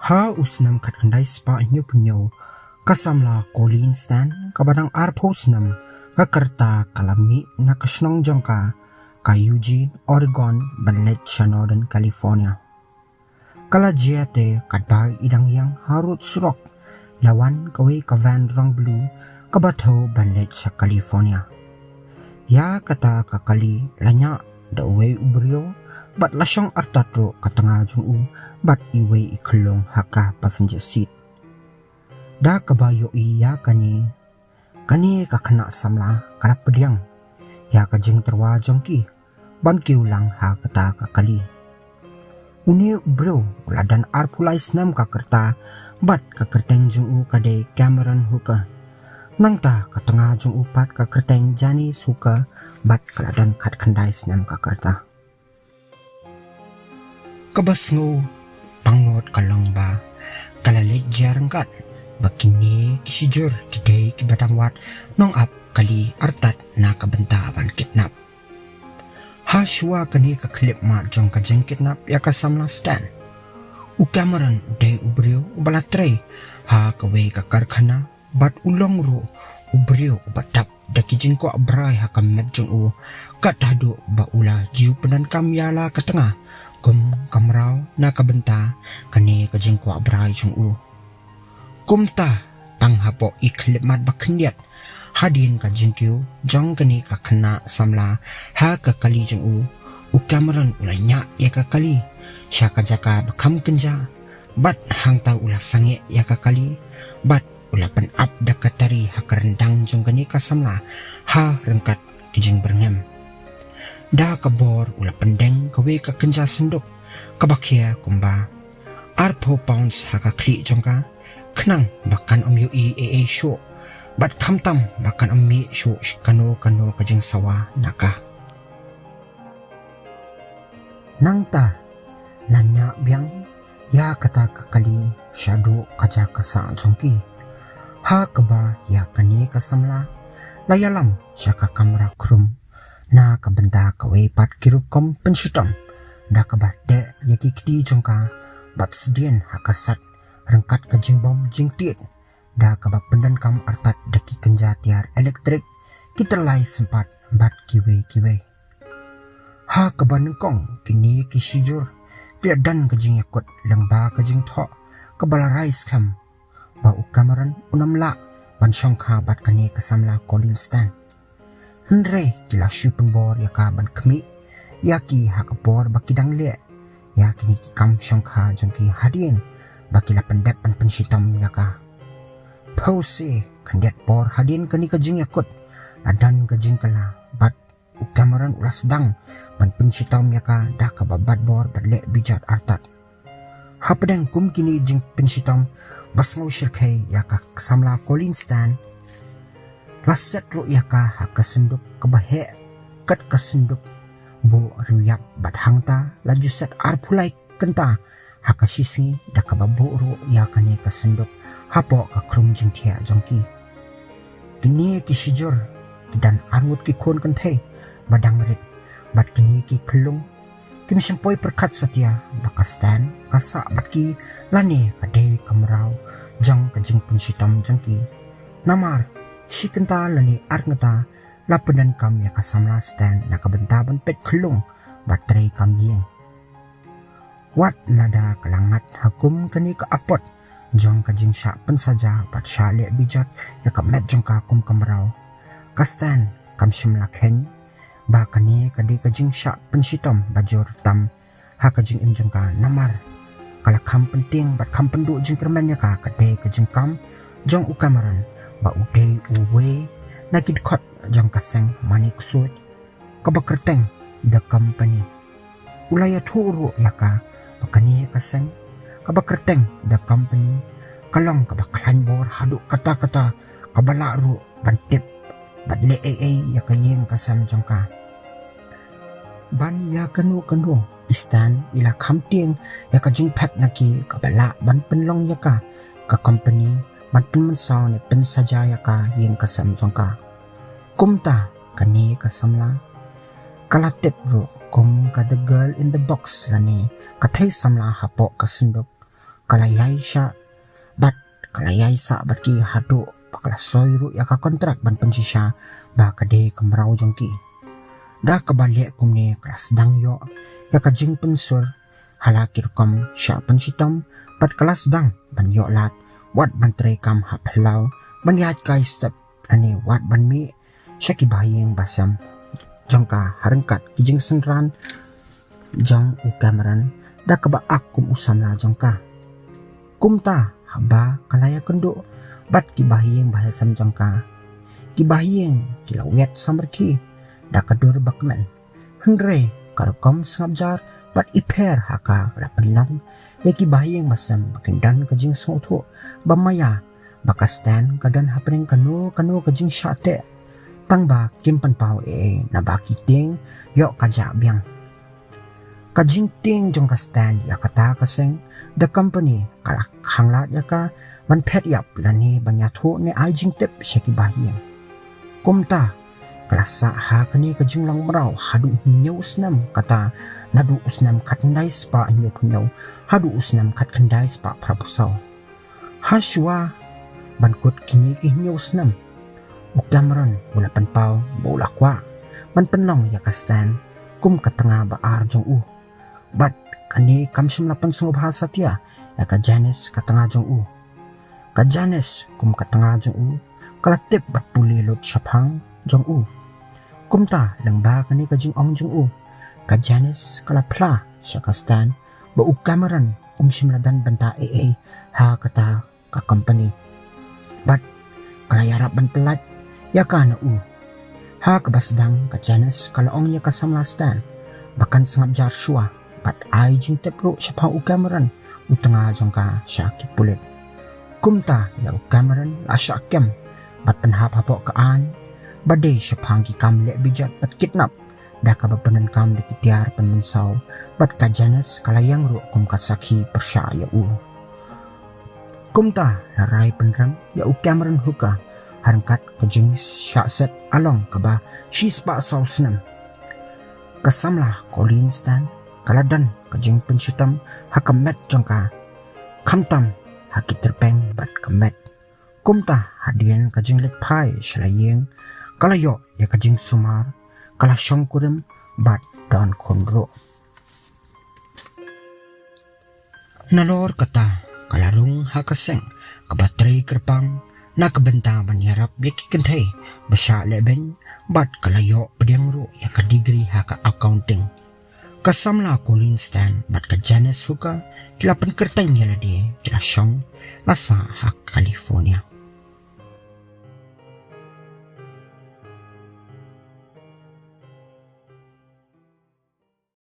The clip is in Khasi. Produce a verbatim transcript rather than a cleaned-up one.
Ha u snem khatkhyndai spah hynñiewphew hynñiew, ka samla Colleen Stan, kaba dang arphew snem, ka kyrta ka la mih na ka shnong jong ka, ka Eugene, Oregon, ban leit sha Northern California. Ka la jia te katba i dang ïeng harud surok, la wan kawei ka van rong blue, kaba thew ban leit sha California. Ïa kata ka kali la ñiah da uwei u briew, bad la shong artat ruh ka tnga jong u bad iwei i khyllung ha ka passenger seat. Da kaba ïohi ïa kane, kane ka khynnah samla ka la pdiang ïa ka jingtyrwa jong ki ban kiew lang ha kata ka kali. Une u briew u la don arphew lai snem ka kyrta, bad ka kyrteng jong u ka dei Cameron Hooker. Nangta ka tnga jong u pat ka kyrteng Janice Hooker, bad ka la don khatkhyndai snem ka kyrta. Kaba sngew pangnud ka long ba ka la leit jia ryngkat bad kine ki shijur, ki dei kiba dang wad nongap kali artat na ka bynta ban kidnap. Ha shuwa kane ka khyllipmat jong ka jingkidnap ïa ka samla Stan, u Cameron u dei u briew uba la trei ha kawei ka karkhana, bad u long ruh u briew uba dap da ki jingkwah brai ha ka met jong u, kat haduh ba u la ju pyndonkam ïa la ka tnga kum ka mraw na ka bynta kane ka jingkwah brai jong u. Kumta, tang hapoh i khyllipmat ba khyndiat hadien ka jingkiew jong kane ka khynnah samla ha ka kali jong u, u Cameron u la ñiah ïa ka kali sha ka jaka ba kham kynja, bad hangta u la sangeh ïa ka kali, bad u la pynap da ka tari ha ka ryndang jong kane ka samla ha ryngkat ka jingbyrngem. Da ka bor u la pyndeng kawei ka kynja synduk kaba khia kumba arphew pounds ha ka khlieh jong ka, khnang ba kan ym ïohi ei ei shuh, bad khamtam ba kan ym mih shuh sha kano kano ka jingsawa na ka. Nangta la ñiah biang ïa kata ka kali shaduh ka jaka sah jong ki, ha kaba ïa kane ka samla la ïalam sha ka kamra khrum na ka bynta kawei pat ki rukom pynshitom, da kaba teh ïa ki kti jong ka bad sdien ha ka sat ryngkat ka jingbam jingtied, da kaba pyndonkam artat da ki kynja tiar elektrik, ki tyllai sympat bad kiwei kiwei. Ha kaba nyngkong kine ki shijur ki la don ka jingïakut lyngba ka jingthoh kaba la rai skhem ba u Cameron un ym lah ban shongkha bad kane ka samla Colleen Stan. Hynrei ki la shu pynbor ïa ka ban khmih ïa ki ha ka por ba ki dang leh ïa kine ki kam shongkha jong ki hadien ba ki la pyndep ban pynshitom ïa ka. Phew se khyndiat por hadien kane ka jingïakut, la don ka jingkylla bad u Cameron u la sdang ban pynshitom ïa ka da kaba bat bor bad leh bijat artat. Hapdeng kum kine jingpynshitom ba sngew shyrkhei ïa ka samla Colleen Stan, la set ruh ïa ka ha ka synduk kaba heh kat ka synduk buh riewïap, bad hangta la ju set arphew lai kynta ha ka shisngi, da kaba buh ruh ïa kane ka synduk hapoh ka khrum jingthiah jong ki. Kine ki shijur ki don arngut ki khun kynthei ba dang rit, bad kine ki khyllung kim shym poi pyrkhat satia ba ka Stan ka sah bad ki, lane ka dei ka mraw jong ka jingpynshitom jong ki. Namar shi kynta lane ar kynta la pyndonkam ïa ka samla Stan na ka bynta ban peit khyllung bad trei kam ïing. Wat lada ka la ngat ha kum kane ka apot jong ka jingshah pynsaja bad shah leh bijat ïa ka met jong ka kum ka mraw, ka Stan kam shym la kheiñ ba kane ka dei ka jingshah pynshitom ba jur tam ha ka jingim jong ka, namar ka la kham pyntieng bad kham pynduh jingkyrmen ïa ka, ka dei ka jingkam jong u Cameron ba u dei uwei na ki dkhot jong ka seng mane ksuid kaba kyrteng The Company. U la ïathuh ruh ïa ka ba kane ka seng kaba kyrteng The Company ka long kaba khlaiñ bor haduh katta katta, kaba lah ruh ban tip bad leh ei ei ïa ka ïing ka sem jong ka. Ban ïa kano kano, i Stan i la kham tieng ïa ka jingphet na ki kaba lah ban pynlong ïa ka ka company ban pynmynsaw ne pynsaja ïa ka ïing ka sem jong ka. Kumta kane ka samla ka la tip ruh kum ka The Girl in the Box lane ka thei samla hapoh ka synduk. ka la ïai sah bad ka la ïai sah bad ki haduh ba ka la soi ruh ïa ka kontrak ban pynshisha ba ka dei ka mraw jong ki. Da kaba leh kumne ka la sdang ïoh ïa ka jingpynsur ha la ki rukom shah pynshitom bad ka la sdang ban ïoh lad wat ban trei kam ha phyllaw ban ïaid kai step lane wat ban mih sha ki bahaïing bahasem jong ka ha ryngkat ki jingsynran jong u Cameron da kaba ak kum u samla jong ka. Kumta haba ka la ïakynduh bad ki bahaïing bahasem jong ka, ki bahaïing ki la wiat samrkhie da ka dur ba kmen. Hynrei ka rukom sngap jar bad ipher ha ka la pynlong ïa ki bahaïing bahasem ba kin don ka jingsngewthuh ba maïa ba ka Stan ka don hapdeng kano kano ka jingshah teh. Tang ba kim pynpaw ei ei naba ki tieng ïoh ka jah biang. Ka jingtieng jong ka Stan ïa kata ka seng, the company ka la khanglad ïa ka ban phet ïap lane ban ïathuh ne ai jingtip sha ki bahaïing. Kumta ka la sah ha kane ka jinglong mraw haduh hynñiew snem, kata naduh u snem khatkhyndai spah hynñiewphew hynñiew haduh u snem khatkhyndai spah phraphew saw. Ha shuwa ban kut kine ki hynñiew snem, u Cameron u la pynpaw ba u la kwah ban pynlong ïa ka Stan kum ka tnga ba ar jong u. Bad kane kam shym la pynsngewbha satia ïa ka Janice ka tnga jong u. Ka Janice kum ka tnga jong u ka la tip bad pule lut shaphang jong u. Kumta lyngba kane ka jingong jong u, ka Janice ka la phla sha ka Stan ba u Cameron um shym la don bynta ei ei ha kata ka company. Bad ka la ïarap ban pyllait ïa ka na u. Ha kaba sdang ka Janice ka la ong ïa ka samla Stan ba kan sngap jar shuwa bad ai jingtip ruh shaphang u Cameron, u tnga jong ka, sha ki pulit. Kumta ïa u Cameron la shah kem bad pynhap hapoh ka aiñ ba dei shaphang ki kam leh bijot bad kidnap, da kaba pyndonkam da ki tiar pynmynsaw bad ka Janice ka la ïeng ruh kum ka sakhi pyrshah ïa u. Kumta la rai pynrem ïa u Cameron Hooker ha ryngkat ka jingshah set along kaba shispah saw snem. Ka samla Colleen Stan ka la don ka jingpynshitom ha ka met jong ka, khamtam ha ki tyrpeng bad ka met. Kumta hadien ka jingleit phai sha la ïing, ka la ïoh ïa ka jingsumar, ka la shongkurim bad don khun ruh. Nalor kata ka la rung ha ka seng kaba trei kyrpang na ka bynta ban ïarap ïa ki kynthei ba shah lehbeiñ bad ka la ïoh pdiang ruh ïa ka degree ha ka accounting. Ka samla Colleen Stan bad ka Janice Hooker ki la pynkyrteng ïa lade, ki la shong la sah ha California.